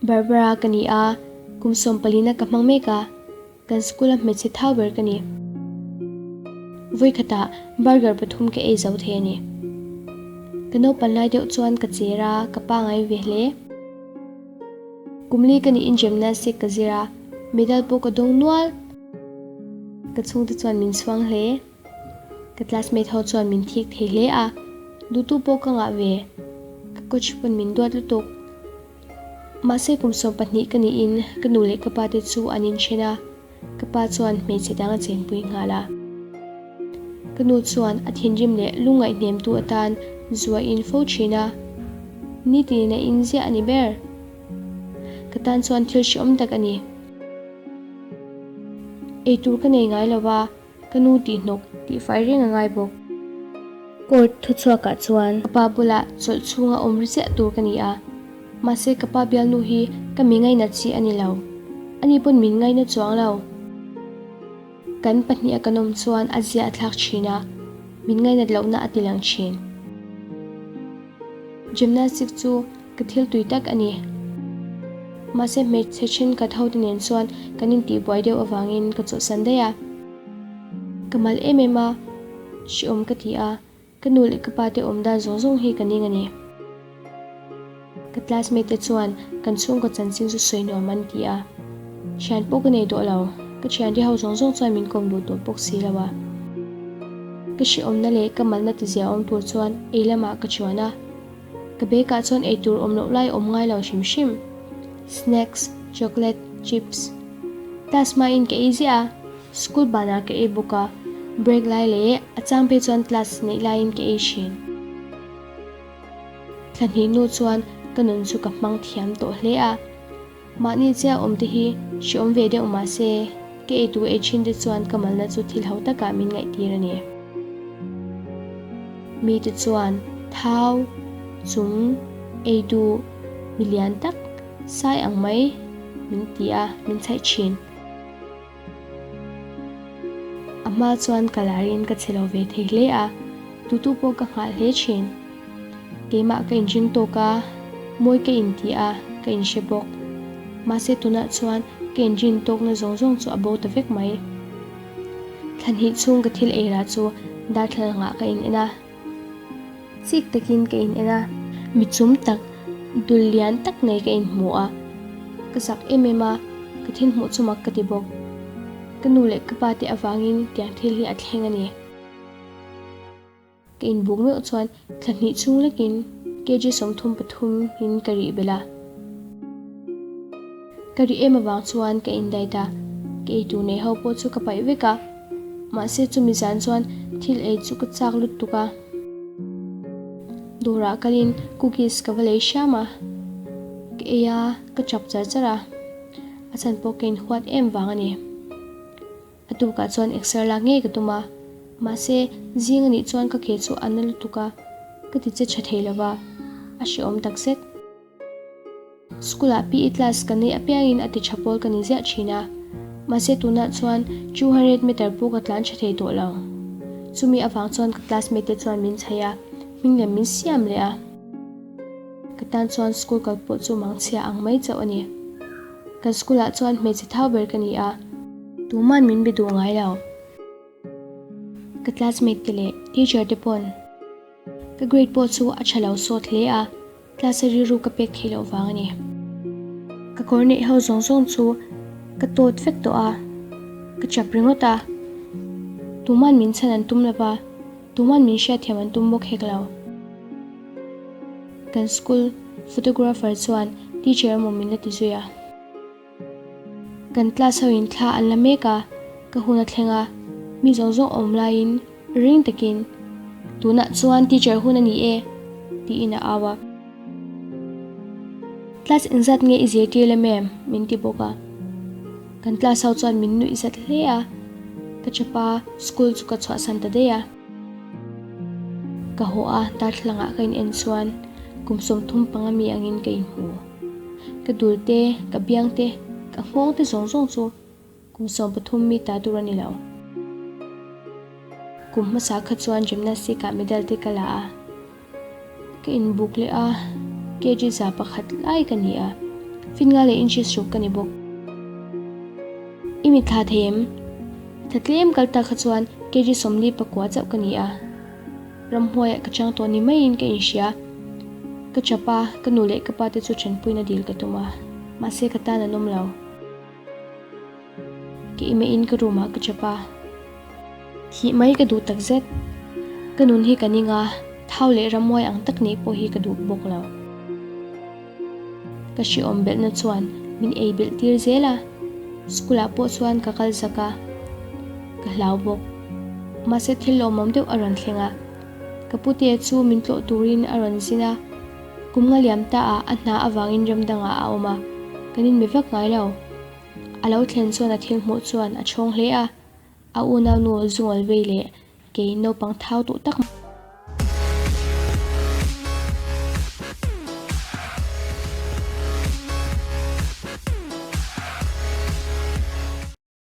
Barbara ka ni a, kum sawmpalina ka hmang mek a, kan school a hmeichhe thau ber ka ni. Vawikhatah burger pathum ka ei zo thei a ni. Ka naupan lai deuh chuan ka cher a, ka pangai ve hle. Kumli ka niin gymnastic ka zir a, medal pawh ka dawng nual. Ka chhungte chuan min chhuang hle. Ka classmate ho chuan min thik thei hle a, duhtu pawh ka ngah ve. Ka coach pawn min duat lutuk. Mahse kum 12 ka niin ka nu leh ka pa te chu an inthen a, ka pa chuan hmeichhe dang a chenpui nghal a. Ka nu chuan a thinrim leh lungngaih hnemtu atan zu a in fo thin a, nitinin a in ziah a ni ber. Ka tan chuan thil hrehawm tak a ni. Eitur ka nei ngai lo va. Ka nu tih hnawk tih fai reng a ngai bawk. Court thuchhuakah chuan ka pa bulah chawlh chhunga awm ri chiah tur ka ni a, mahse ka pa bialnu hi ka mi ngainat chi a ni lo. Ani pawn min ngaina chuang lo. Kan pahniha kan awm chuan a zia a thlak thin a, min ngainat lohna a ti lang thin. Gymnastic chu ka thil tui tak a ni. Mahse hmeichhe thenkhat ho te nen chuan kan intihbuai deuh avangin ka chawlhsan daih a. Ka mal em em a, hrehawm ka ti a, ka nu leh ka pa te awm dan zawng zawng hi ka ning a ni. Ka classmate te chuan kan chhungkaw chanchin chu sawi nuam an ti a, thian pawh ka nei tawh lo, ka thiante ho zawng zawng chuan min kawm duh tawh bawk si lo a. Ka hrehawmna leh ka malna ti zia awm tur chuan ei lamah ka chuan a. Ka bag ah chuan eitur awm loh lai awm ngai lo hrim hrim. Snacks, chocolate, chips. Class hmain ka ei ziah a, school banah ka ei bawk a, break lai leh a chang phei chuan class neih laiin ka ei thin. Thla hnih hnu chuan ka nun chu ka hmang thiam tawh hle a. Mahni chiah awm te hi hrehawm ve deuh mah se, ka eitur ei thin te chuan ka malna chu thil ho takah min ngaihtir a ni. Mite chuan thau, chung, ei duh, mi lian tak, sai ang mai min ti a, min chhaih thin. A hma chuan ka larin ka che lo ve thei hle a, tutu pawh ka nghah hle thin. Keimah ka inring tawk a, mawi ka inti a, ka inhre bawk. Mahse tunah chuan ka inrin tawkna zawng zawng chu a bo ta vek mai. Thla hnih chhung ka thil ei rah chu darthlalangah ka in en a. Chik takin ka in en a, mi chum tak, dul lian tak nei ka in hmu a. Ka zak em em a, ka thil hmuh chu mak ka ti bawk. Ka nu leh ka pa te avangin tiang thil hi a thleng a ni. Ka inbuk meuh chuan thla hnih chhung lekin kg 33 in ka rih belh a. Ka rih em avang chuan ka indait a, ka eitur nei ho pawh chu ka paih vek a. Mahse chumi zan chuan thil ei chu ka chak lutuk a. Dawrah kalin cookies ka va lei hriam a, ka ei a, ka chap char char a. A chhan pawh ka inhuat em vang a ni. A tukah chuan exer lak ngei ka tum a, mahse zing anih chuan ka ke chu a na lutuk a, ka ti che tha thei lova, a hrehawm takzet. School ah PE class ka neih apiangin a ti tha pawl ka ni ziah thin a, mahse tunah chuan 200 meter pawh ka tlan tha thei tawh lo. Chumi avang chuan ka classmate te chuan min chhaih a, hming lem min siam leh a. Ka tan chuan school kal pawh chu mangchhia ang mai chauh a ni. Kan school ah chuan hmeichhe thau ber ka ni a. Tuman min be duh ngai lo. Ka classmate te leh teacher te pawn ka grade pawh chu a tha lo sawt hle a, class a rilru ka pek theih loh vang a ni. Ka kawr neih ho zawng zawng chu ka tawt vek tawh a, ka chap ringawt a. Tuman min chhan an tum lo va, tuman min hriatthiam an tum bawk hek lo. Kan school photographer chuan teacher emaw min la ti zui a. Kan class ho in thla an la mek a, ka hun a thleng a, mi zawng zawng awm laiin ring takin, Tunah chuan teacher hun a ni e, tiin a au a. Class engzat nge i zirtir lem em? min ti bawk a. Kan class ho chuan min nuih zat hle a, ka chapa school chu ka chhuahsan ta daih a. Ka haw a, darthlalangah ka in en chuan kum 35 mi angin ka inhmu. Ka dul te, ka biang te, ka nghawng te zawng zawng chu kum 13 mi ta tur a ni lo. Kum hmasa kha chuan gymnastic ah medal te ka la a, ka inbuk leh a, kg 101 lai ka ni a. Fit nga leh inches ruk ka ni bawk. I mitthla thei em? Thla tlem kal tak kha chuan kg 44 chauh ka ni a. Ramhnuaiah ka chang tawh ni maiin ka inhria. Ka chap a, ka nu leh ka pa te chu thenpuina dil ka tum a, mahse ka tan an awm lo. Ka imeiin ka room ah ka chap a, thih mai ka duh takzet. Ka nun hi ka ning a, thau leh rammuai ang tak nih pawh hi ka duh bawk lo. Ka hrehawm belhna chuan min ei belh tir zel a, school ah pawh chuan ka kal zak a, ka hlau bawk. Mahse thil lawmawm deuh a rawn thleng a, ka putea chu min tlawh turin a rawn zin a, kum nga liam ta ah a hna avangin ram dangah a awm a, kan inbe vak ngai lo. A lo thlen chuan a thil hmuh chuan a chhawng hle a, a unau nu zungawl vei leh kei naupang thau duh tak.